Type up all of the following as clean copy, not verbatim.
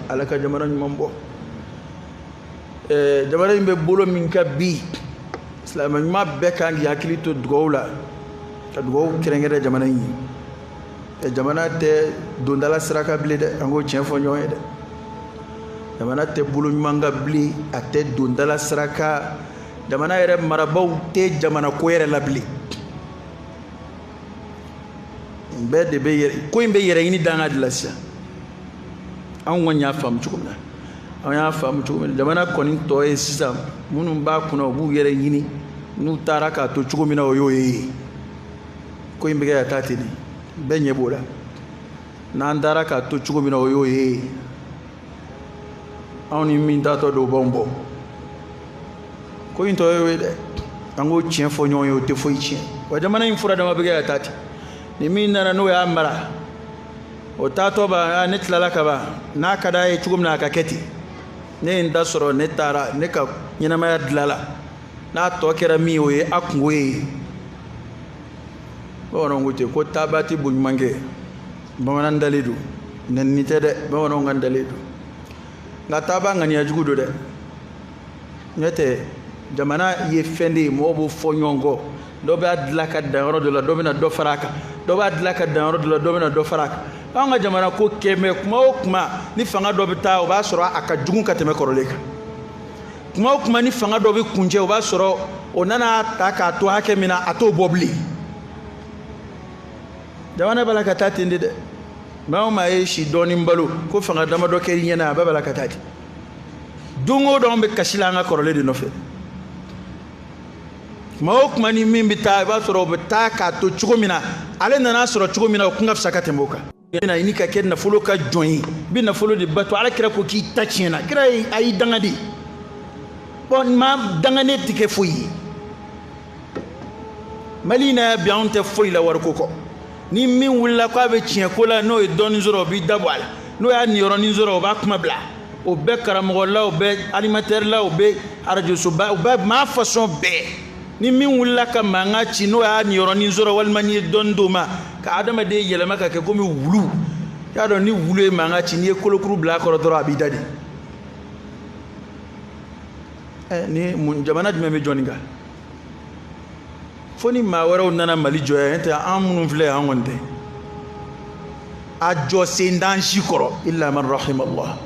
Ala ka jamana ɲuman bɔ. Jamana in bɛ bolo min kan bi, silamɛ ɲuman bɛɛ kan k'i hakili to dugawu la, ka dugawu kɛrɛnkɛrɛn jamana in ye. Jamana tɛ dondala sira kan bilen dɛ, an k'o tiɲɛ fɔ ɲɔgɔn ye dɛ. Jamana tɛ bolo ɲuman kan bilen, a tɛ dondala sira kan. Jamana yɛrɛ marabaaw tɛ jamana ko yɛrɛ la bilen. Bɛɛ de bɛ yɛrɛ ko in bɛ yɛrɛ ɲini danga de la sisan. Anw kɔni y'a faamu cogo min na, an y'a faamu cogo min na, jamana kɔni tɔ ye sisan minnu b'a kunna, u b'u yɛrɛ ɲini. N'u taara k'a to cogo min na, o y'o ye. Ko in bɛ kɛ ka taa ten de, bɛɛ ɲɛ b'o la. N'an taara k'a to cogo min na, o y'o ye. Anw ni min taatɔ don, o b'anw bɔ. Ko in tɔ y'o ye dɛ. An k'o tiɲɛ fɔ ɲɔgɔn ye, o tɛ foyi tiɲɛ. Wa jamana in fura dama bɛ kɛ ka taa ten. Ni min nana n'o y'a mara, o taatɔ ba ne tilala ka ban, n'a ka d'a ye cogo min na, a ka kɛ ten. Ne ye n ta sɔrɔ, ne taara, ne ka ɲɛnamaya dilala. N'a tɔ kɛra min ye, o ye a kungo ye. Bamananw ko ten ko taaba tɛ boɲuman kɛ. Bamanan dalen don, nɛni tɛ dɛ, bamananw ka dalen don. Nka taaba ŋaniya jugu don dɛ. N'o tɛ, jamana ye fɛn de ye, mɔgɔw b'o fɔ ɲɔgɔn kɔ. Dɔ b'a dilan ka dan yɔrɔ dɔ la, dɔ bɛna dɔ fara a kan. Dɔ b'a dilan ka dan yɔrɔ dɔ la, dɔ bɛna dɔ fara a kan. Anw ka jamana ko kɛmɛ, kuma o kuma ni fanga dɔ bɛ taa, o b'a sɔrɔ a ka jugu ka tɛmɛ kɔrɔlen kan. Kuma o kuma ni fanga dɔ bɛ kuncɛ, o b'a sɔrɔ o nana ta k'a to hakɛ min na, a t'o bɔ bilen. Jamana b'a la ka taa ten de dɛ. Maa o maa ye si dɔɔnin balo ko fanga damadɔ kɛr'i ɲɛna, a bɛɛ b'a la ka taa ten. Don o don, anw bɛ kasi la an ka kɔrɔlen de nɔfɛ. Kuma o kuma ni min bɛ taa, i b'a sɔrɔ o bɛ taa k'a to cogo min na, ale nana sɔrɔ cogo min na, o kun ka fisa ka tɛmɛ o kan. I bɛna ɲini ka kɛ nafolo ka jɔn ye, i bɛ nafolo de bato. Ala kira ko k'i ta tiɲɛna, kira ye a y'i danga de. Bɔn, maa danganen tɛ kɛ foyi ye. Mali in na bi, anw tɛ foyi la wariko kɔ. Ni min wulila k'a bɛ tiɲɛ ko la, n'o ye dɔɔnin sɔrɔ, o b'i da bɔ a la. N'o y'a niyɔrɔnin sɔrɔ, o b'a kuma bila. O bɛ karamɔgɔ la, o bɛ animateur la, o bɛ arajosoba, o bɛ maa fasɔn bɛɛ. Ni min wulila ka mankan ci, n'o y'a niyɔrɔnin sɔrɔ, walima n'i ye dɔɔnin d'o ma ka adamaden yɛlɛma ka kɛ komi wulu. I y'a dɔn, ni wulu ye mankan ci, n'i ye kolokuru bila a kɔrɔ dɔrɔn, a b'i da de. Ni mun jamana jumɛn bɛ jɔ nin kan? Fo ni maa wɛrɛw nana Mali jɔ yan, tɛ an minnu filɛ yan, an kɔni tɛ a jɔ sen t'an si kɔrɔ, illa man rahimallah.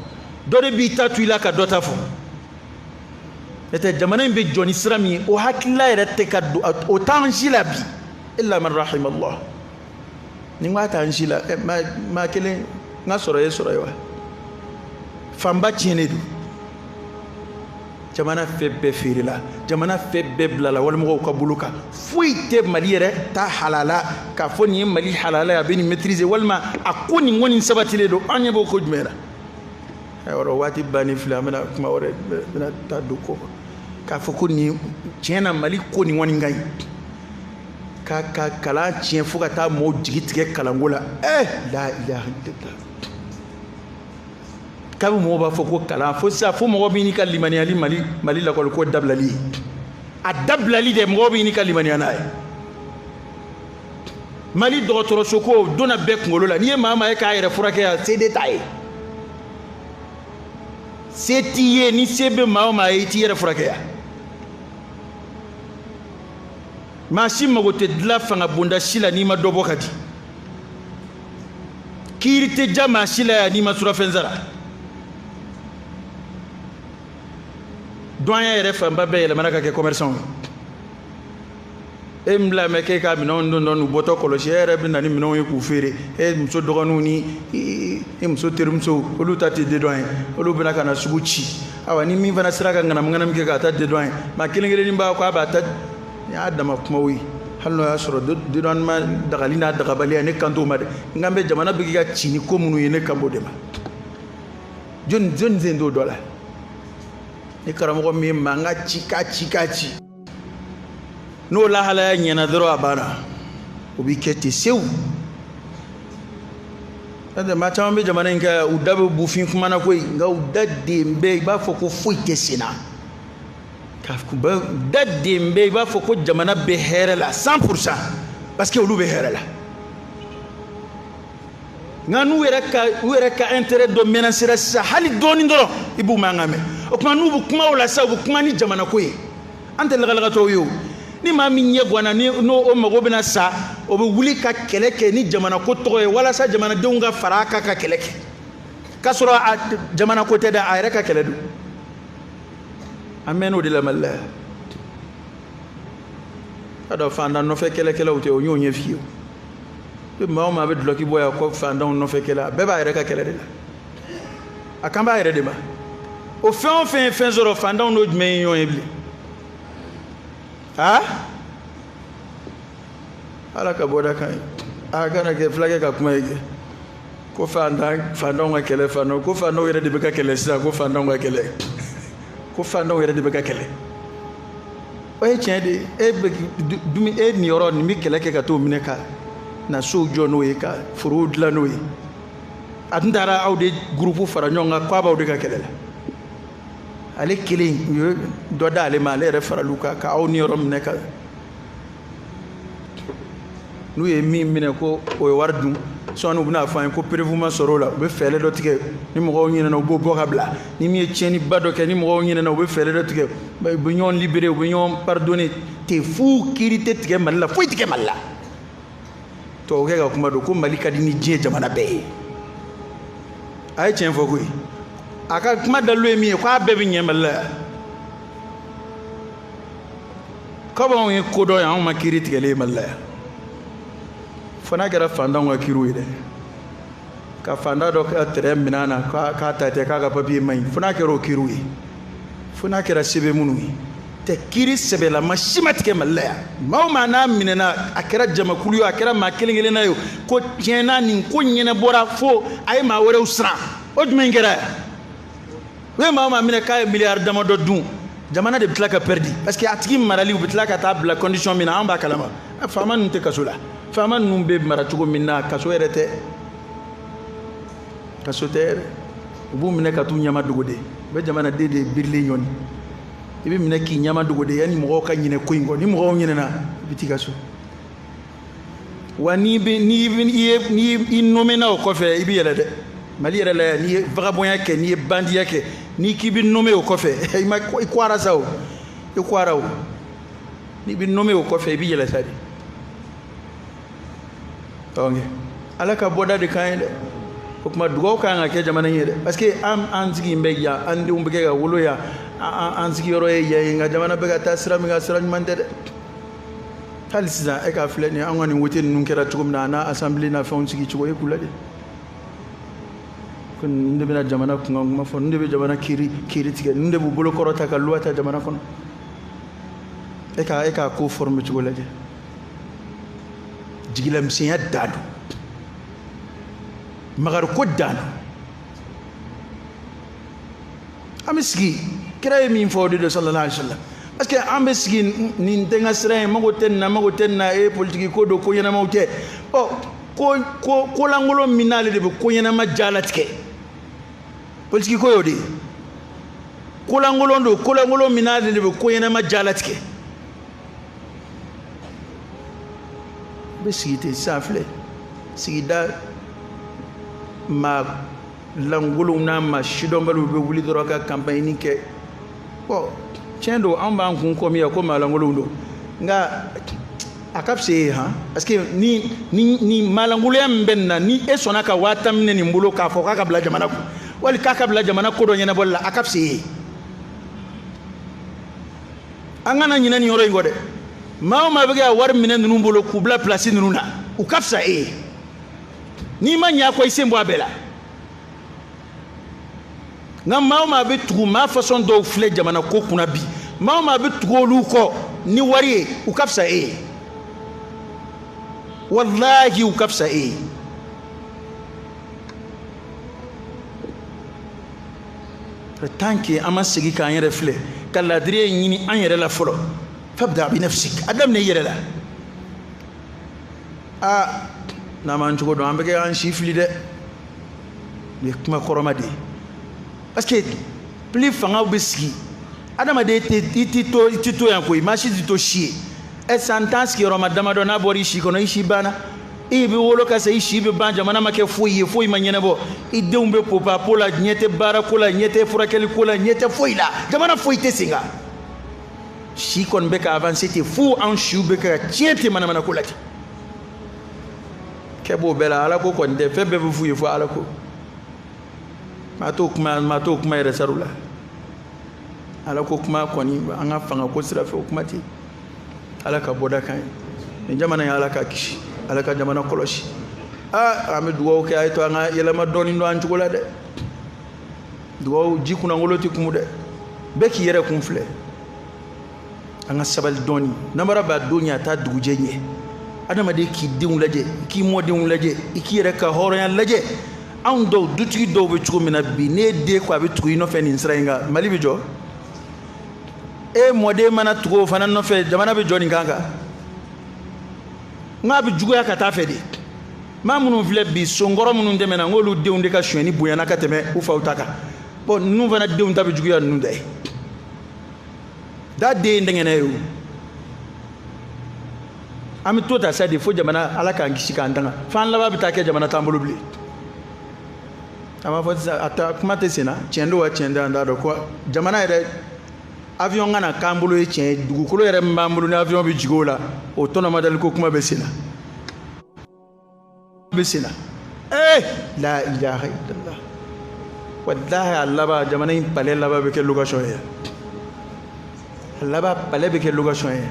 Dɔ de b'i ta to i la ka dɔ ta fɔ. N'o tɛ, jamana in bɛ jɔ ni sira min ye, o hakilila yɛrɛ tɛ ka don, o t'an si la bi, illa man rahimallah. Ni n ko a t'an si la, maa kelen n ka sɔrɔ ye sɔrɔ ye wa, fanba tiɲɛnen don. Jamana fɛn bɛɛ feerela, jamana fɛn bɛɛ bilala walimɔgɔw ka bolo kan. Foyi tɛ Mali yɛrɛ ta halala k'a fɔ nin ye Mali halala ye, a bɛ nin maîtriser, walima a ko nin kɔni sabatilen don. An ɲɛ b'o ko jumɛn na? Ayiwa, waati bannen filɛ, an bɛna kuma wɛrɛ bɛna taa don ko k'a fɔ ko nin tiɲɛ na, Mali ko nin kɔni ka ɲi ka kalan tiɲɛ fo ka taa mɔgɔw jigi tigɛ kalanko la. La ilaha illallah. Kabi mɔgɔw b'a fɔ ko kalan, fo sisan fo mɔgɔ bɛ n'i ka limaniyali Mali lakɔliko dabilali ye, a dabilali dɛ, mɔgɔ bɛ n'i ka limaniya n'a ye. Mali dɔgɔtɔrɔso ko donna bɛɛ kunkolo la. N'i ye maa maa ye k'a yɛrɛ furakɛ yan, se de t'a ye, se t'i ye. Ni se bɛ maa o maa ye, i t'i yɛrɛ furakɛ yan. Maa si mago tɛ dilan fanga bonda si la n'i ma dɔ bɔ ka di. Kiiri tɛ ja maa si la yan n'i ma surafɛn sara. Douanier yɛrɛ fanba bɛɛ yɛlɛmana ka kɛ commerçant ye. E min bila mɛ k'e ka minɛnw don dɔn n'u bɔtɔ kɔlɔsi, e yɛrɛ bɛ na ni minɛnw ye k'u feere. E muso dɔgɔninw ni i muso terimusow, olu ta tɛ dédouane ye, olu bɛna ka na sugu ci. Awa, ni min fana sera ka ŋanamu ŋanamu kɛ k'a ta dédouane ye, maa kelen kelennin b'a ko a b'a ta. Nin y'a dama kumaw ye. Hali n'o y'a sɔrɔ dédouanement dagali n'a dagabaliya, ne kan t'o ma dɛ. N kan bɛ jamana bɛ k'i ka ci ni ko minnu ye, ne kan b'o de ma. Jɔni jɔni sen t'o dɔ la? Ni karamɔgɔ min ye mankan ci k'a ci k'a ci, n'o lahalaya ɲɛna dɔrɔn, a banna, o b'i kɛ ten sewu. N'o tɛ, maa caman bɛ jamana in kɛ, u da bɛ bufin kuma na koyi, nka u da den bɛɛ, i b'a fɔ ko foyi tɛ sen na. K'a da den bɛɛ, i b'a fɔ ko jamana bɛ hɛrɛ la 100%, parce que olu bɛ hɛrɛ la. Nka n'u yɛrɛ ka u yɛrɛ ka intérêt dɔ menacera sisan, hali dɔɔni dɔrɔn, i b'u mankan mɛn. O tuma n'u bɛ kuma o la sisan, u bɛ kuma ni jamana ko ye. An tɛ lagalagatɔw ye o. Ni maa min ɲɛ ganna, ni n'o o mago bɛna sa, o bɛ wuli ka kɛlɛ kɛ ni jamana ko tɔgɔ ye, walasa jamanadenw ka fara a kan ka kɛlɛ kɛ, k'a sɔrɔ a jamana ko tɛ dɛ, a yɛrɛ ka kɛlɛ don. An mɛnn'o de la Mali la yan. A dɔn fantan nɔfɛ kɛlɛkɛlaw tɛ o, n y'o ɲɛf'i ye. O maa o maa bɛ dulɔki bɔ yan ko fantanw nɔfɛ kɛlɛ, a bɛɛ b'a yɛrɛ ka kɛlɛ de la, a kan b'a yɛrɛ de ma. O fɛn o fɛn ye fɛn sɔrɔ, fantanw n'o jumɛn ye ɲɔgɔn ye bilen? Aa, Ala ka bɔda kan ye. A kana kɛ fulakɛ ka kuma ye kɛ ko fantan, fantanw ka kɛlɛ, fantanw ko fantanw yɛrɛ de bɛ ka kɛlɛ sisan, ko fantanw ka kɛlɛ, ko fantanw yɛrɛ de bɛ ka kɛlɛ. O ye tiɲɛ de ye. E bɛ dumuni, e niyɔrɔ nin bɛ kɛlɛ kɛ ka t'o minɛ ka na sow jɔ n'o ye, ka forow dilan n'o ye. A tun taara aw de gurupu fara ɲɔgɔn kan k'a b'aw de ka kɛlɛ la. Ale kelen, u ye dɔ d'ale ma, ale yɛrɛ faral'u kan ka aw niyɔrɔ minɛ ka n'u ye min minɛ ko o ye wari dun. Sɔɔni u bɛna fɔ an ye ko preuve ma sɔrɔ o la, u bɛ fɛɛrɛ dɔ tigɛ. Ni mɔgɔw ɲinɛna, u b'o bɔ ka bila. Ni min ye tiɲɛniba dɔ kɛ, ni mɔgɔw ɲinɛna, u bɛ fɛɛrɛ dɔ tigɛ, u bɛ ɲɔgɔn libérer, u bɛ ɲɔgɔn pardonner ten fu. Kiiri tɛ tigɛ Mali la, foyi tɛ kɛ Mali la. Tubabukɛ ka kuma don ko Mali ka di ni diɲɛ jamana bɛɛ ye. A ye tiɲɛ fɔ koyi. A ka kuma dalilu ye min ye, k'a bɛɛ bɛ ɲɛ Mali la yan. Kabi anw ye ko dɔn yan, anw ma kiiri tigɛlen ye Mali la yan, fo n'a kɛra fantanw ka kiiriw ye dɛ, ka fantan dɔ ka tɛrɛ minɛ a na k'a ta tɛ, k'a ka papiye man ɲi, fo n'a kɛra o kiiriw ye, fo n'a kɛra sɛbɛn minnu ye tɛ. Kiiri sɛbɛlama si ma tigɛ Mali la yan. Maa o maa n'a minɛna, a kɛra jamakulu ye, a kɛra maa kelen kelenna ye, ko tiɲɛ na nin ko ɲɛnabɔra fo a ye maa wɛrɛw siran, o jumɛn kɛra yan? U ye maa o maa minɛ k'a ye miliyari damadɔ dun, jamana de bɛ tila ka pɛridi, parce que a tigi marali, u bɛ tila ka taa bila condition min na, an b'a kalama. Faama ninnu tɛ kaso la, faama ninnu bɛ mara cogo min na, kaso yɛrɛ tɛ, kaso tɛ yɛrɛ. U b'u minɛ ka t'u ɲama dogo de. U bɛ jamanaden de birilen ɲɔni. I bɛ minɛ k'i ɲama dogo de yanni mɔgɔw ka ɲinɛ ko in kɔ. Ni mɔgɔw ɲinɛna, i bɛ t'i ka so. Wa n'i bɛ n'i ye n'i i nomena o kɔfɛ, i bɛ yɛlɛ dɛ. Mali yɛrɛ la yan, n'i ye vagabɔnya kɛ, n'i ye bandiya kɛ, n'i k'i bɛ nome o kɔfɛ, i ma i kɔra sa o, i kɔra o. N'i bɛ nome o kɔfɛ, i bɛ yɛlɛ sa de. Donc Ala ka bɔda de kan ye dɛ. O tuma dugawu kan ka kɛ jamana in ye dɛ, parce que an sigi bɛ yan, an denw bɛ kɛ ka wolo yan, an sigiyɔrɔ ye yan ye, nka jamana bɛ ka taa sira min kan, sira ɲuman tɛ dɛ. Hali sisan, e k'a filɛ nin, an ka nin wote ninnu kɛra cogo min na, a n'a assemblée n'a fɛnw sigi cogo, e k'u lajɛ ko ninnu de bɛna jamana kunkan kuma fɔ, ninnu de bɛ jamana kiiri tigɛ, ninnu de b'u bolo kɔrɔta ka loi ta jamana kɔnɔ. E k'a ko forme cogo lajɛ. Jigilamisɛnya dan don, magariko dan don. An bɛ sigi, kira ye min fɔ, o de don, sallallahu alaihi wa sallam. Parce que an bɛ sigi, nin tɛ n ka sira ye, mago tɛ nin na, mago tɛ nin na, e politiki ko don, ko ɲɛnamaw tɛ. Ɔ ko ko kolankolon min n'ale de bɛ ko ɲɛnama jalatigɛ, politiki ko y'o de ye. Kolankolon don, kolankolon min n'ale de bɛ ko ɲɛnama jalatigɛ. I bɛ sigi ten sisan, filɛ sigida maa lankolonw n'a maa sidɔnbaliw bɛ wuli dɔrɔn ka campagne kɛ. Bɔn, tiɲɛ don, anw b'an kun kɔ min yan ko maa lankolonw don, nka a ka fisa e ye han, parce que ni maalankolonya min bɛ nin na, ni e sɔnna ka 10,000 minɛ nin bolo k'a fɔ k'a ka bila jamana kun, wali k'a ka bila jamana ko dɔ ɲɛnabɔli la, a ka fisa e ye. An kana ɲinɛ nin yɔrɔ in kɔ dɛ. Maa o maa bɛ ka wari minɛ ninnu bolo k'u bila pilasi ninnu na, u ka fisa e ye. N'i ma ɲɛ a kɔ, i sen bɔ a bɛɛ la. Nka maa o maa bɛ tugu maa fasɔn dɔw filɛ jamana ko kunna bi, maa o maa bɛ tugu olu kɔ ni wari ye, u ka fisa e ye. Walahi, u ka fisa e ye. Tant que an ma segin k'an yɛrɛ filɛ, ka ladiriya ɲini an yɛrɛ la fɔlɔ, fabda bi nafsik, a daminɛ i yɛrɛ la. Aa, n'an m'an cogo dɔn, an bɛ kɛ an si fili dɛ. Nin ye kuma kɔrɔma de ye, parce que plus fangaw bɛ sigi, adamaden tɛ i ti to, i ti to yan koyi, maa si ti to si ye. Ɛ, san 10 sigiyɔrɔma damadɔ n'a bɔra i si kɔnɔ, i si banna. I bɛ wolo ka sa, i si bɛ ban, jamana ma kɛ foyi ye, foyi ma ɲɛnabɔ, i denw bɛ popapo la, ɲɛ tɛ baara ko la, ɲɛ tɛ furakɛli ko la, ɲɛ tɛ foyi la, jamana foyi tɛ sen kan. Si kɔni bɛ ka avancer ten fo an siw bɛ ka tiɲɛ ten manamana ko la ten. Kɛ b'o bɛɛ la, ala ko kɔni tɛ, fɛn bɛɛ bɛ f'u ye fo ala ko. Maa t'o kuma, maa t'o kuma yɛrɛ sar'u la. Ala ko kuma kɔni an ka fanga ko sira fɛ, o kuma tɛ. Ala ka bɔda kan ye. Nin jamana in ala k'a kisi, ala ka jamana kɔlɔsi. Aa, an bɛ dugawu kɛ, a ye to an ka yɛlɛma dɔɔni don an cogo la dɛ. Dugawu ji kunnangolo tɛ kumu dɛ. Bɛɛ k'i yɛrɛ kun filɛ. An ka sabali dɔɔni. Namara b'a don ɲɛ, a t'a dugujɛ ɲɛ. Adamaden k'i denw lajɛ, k'i mɔdenw lajɛ, i k'i yɛrɛ ka hɔrɔnya lajɛ. Anw dɔw, dutigi dɔw bɛ cogo min na bi, n'e den ko a bɛ tugu i nɔfɛ nin sira in kan, Mali bɛ jɔ. E mɔden mana tugu o fana nɔfɛ, jamana bɛ jɔ nin kan kan. N k'a bɛ juguya ka taa fɛ de. Maa minnu filɛ bi, sonkɔrɔ minnu tɛmɛna, n k'olu denw de ka sonyɛni bonyana ka tɛmɛ u faw ta kan. Bon, ninnu fana denw ta bɛ juguya ninnu ta ye. Da den ye dɛngɛnɛ ye o. An bɛ to ta sa de fo jamana ala k'an kisi k'an tanga. F'an laban bɛ taa kɛ jamana t'an bolo bilen. A b'a fɔ sisan, a ta kuma tɛ sen na, tiɲɛ don wa tiɲɛ tɛ, an t'a dɔn. Ko jamana yɛrɛ avion kana k'an bolo ye tiɲɛ ye, dugukolo yɛrɛ min b'an bolo ni avion bɛ jigin o la, o tɔnɔmadali ko kuma bɛ sen na. Bɛ sen na. La ilaha illallah. Wallahi a laban jamana in palais laban bɛ kɛ location ye. A laban palais bɛ kɛ location ye.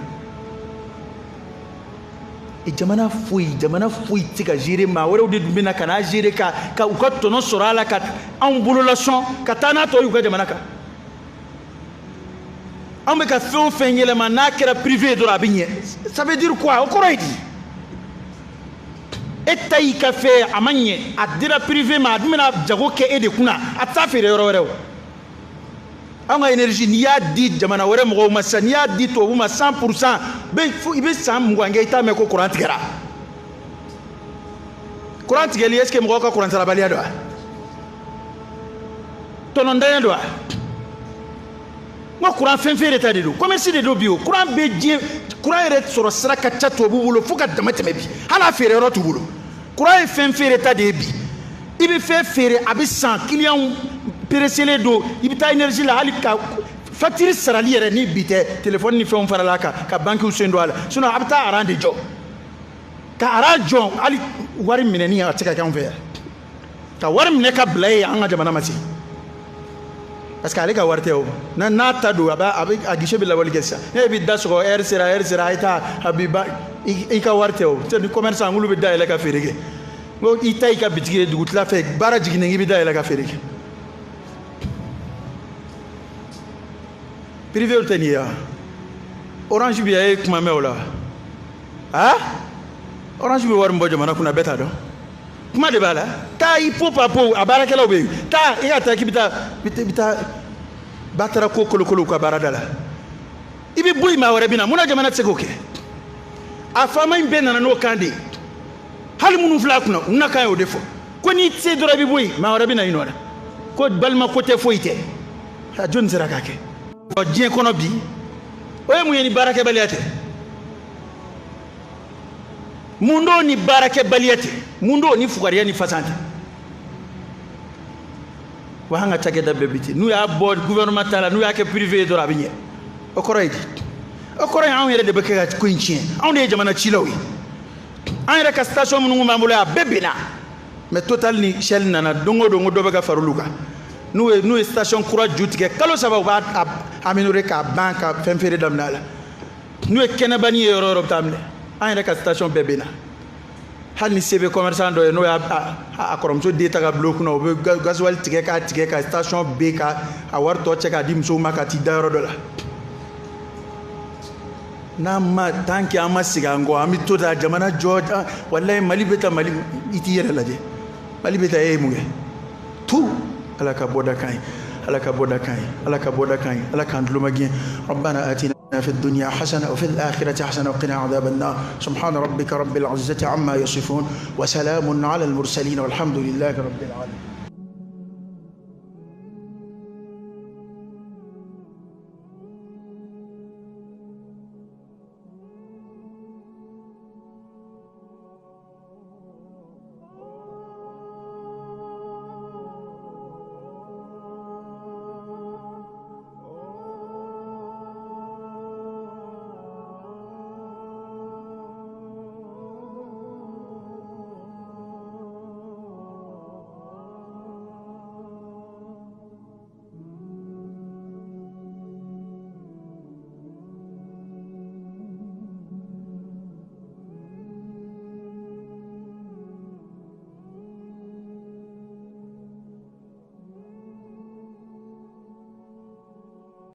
Jamana foyi, jamana foyi tɛ ka gérer, maa wɛrɛw de dun bɛ na ka n'a gérer ka u ka tɔnɔ sɔrɔ a la, ka anw bololasɔn ka taa n'a tɔ ye u ka jamana kan. Anw bɛ ka fɛn o fɛn yɛlɛma, n'a kɛra privé ye dɔrɔn a bɛ ɲɛ. Ça veut dire quoi? O kɔrɔ ye di? E ta y'i ka fɛn, a ma ɲɛ, a dira privé ma, a dun bɛna jago kɛ e de kunna, a t'a feere yɔrɔ wɛrɛ o. Anw ka énergie, n'i y'a di jamana wɛrɛ mɔgɔw ma sisan, n'i y'a di tubabu ma 100%, i bɛ san 20 kɛ i t'a mɛn ko courant tigɛra. Courant tigɛli, est ce que mɔgɔw ka courant sarabaliya don wa? Tɔnɔntanya don wa? N ko courant fɛn feere ta de don, commerce de don bi o. Courant bɛ diɲɛ, courant yɛrɛ sɔrɔ sira ka ca tubabu bolo fo ka dama tɛmɛ bi, hali a feere yɔrɔ t'u bolo. Courant ye fɛn feere ta de ye bi. I bɛ fɛn feere, a bɛ san, client presselen don, i bɛ taa énergie la, hali ka facture sarali yɛrɛ ni bi tɛ, téléphone ni fɛnw farala kan, ka banques sen don a la, sinon a bɛ taa aran de jɔ. Ka aran jɔ, hali wari minɛni a tɛ se ka kɛ anw fɛ yan. Ka wari minɛ ka bila yen, an ka jamana ma se. Parce que ale ka wari tɛ o. N'a ta don, a bɛ a guichet bɛ lawali kɛ sisan. Ne bɛ da sɔgɔ, heure sera, heure sera, a ye taa, a b'i ba, i ka wari tɛ o. Ni commerçant olu bɛ dayɛlɛ ka feere kɛ. N ko i ta y'i ka bitigi ye dugutila fɛ, baara jiginnen i bɛ dayɛlɛ ka feere kɛ. Privé tɛ nin ye wa? Orange bɛ yan, e ye kuma mɛn o la wa? Ah? Orange bɛ wari min bɔ jamana kunna, bɛɛ t'a dɔn. Kuma de b'a la. Taa i po pa po, a baarakɛlaw bɛ yen. Taa i ka taa k'i bɛ taa, i bɛ taa batara ko kolokolo u ka baarada la. I bɛ bɔ yen, maa wɛrɛ bɛ na. Munna jamana tɛ se k'o kɛ? A faama in bɛɛ nana n'o kan de ye. Hali minnu filɛ a kunna, u na kan y'o de fɔ. Ko n'i tɛ se dɔrɔn i bɛ bɔ yen, maa wɛrɛ bɛ na i nɔ la. Ko balima ko tɛ, foyi tɛ. A jɔnni sera k'a kɛ? Diɲɛ kɔnɔ bi, o ye mun ye ni baarakɛbaliya tɛ? Mun don ni baarakɛbaliya tɛ? Mun don ni fugariya ni fasan tɛ? Wa an ka cakɛda bɛɛ bi ten. N'u y'a bɔ gouvernement ta la, n'u y'a kɛ privé ye dɔrɔn a bɛ ɲɛ. O kɔrɔ ye di? O kɔrɔ ye anw yɛrɛ de bɛ kɛ ka ko in tiɲɛ. Anw de ye jamana cilaw ye. An yɛrɛ ka station minnu b'an bolo yan, a bɛɛ binna. Mais Total ni Shell nana don o don, ko dɔ bɛ ka fara olu kan. N'u ye station kura ju tigɛ, kalo 3 u b'a améliorer k'a ban ka fɛn feere daminɛ a la. N'u ye kɛnɛbani ye yɔrɔ o yɔrɔ, bɛ taa minɛ. An yɛrɛ ka station bɛɛ bɛ na. Hali ni se bɛ commerçant dɔ ye, n'o y'a a kɔrɔmuso den ta ka bila o kunna, o bɛ gasoil tigɛ k'a tigɛ ka station bɛɛ ka a wari tɔ cɛ k'a di musow ma ka t'i da yɔrɔ dɔ la. N'an ma tant que an ma segin an kɔ, an bɛ to ta jamana jɔ. Walayi Mali bɛ taa, Mali i t'i yɛrɛ lajɛ. Mali bɛ taa, e ye mun kɛ? Tout. Ala ka bɔda kan ye, ala ka bɔda kan ye, ala ka bɔda kan ye, ala k'an tulo magɛn. Rabbana atina في الدنيا حسنة وفي الآخرة حسنة وقنا عذاب النار. سبحان ربك رب العزة عما يصفون وسلام على المرسلين والحمد لله رب العالمين.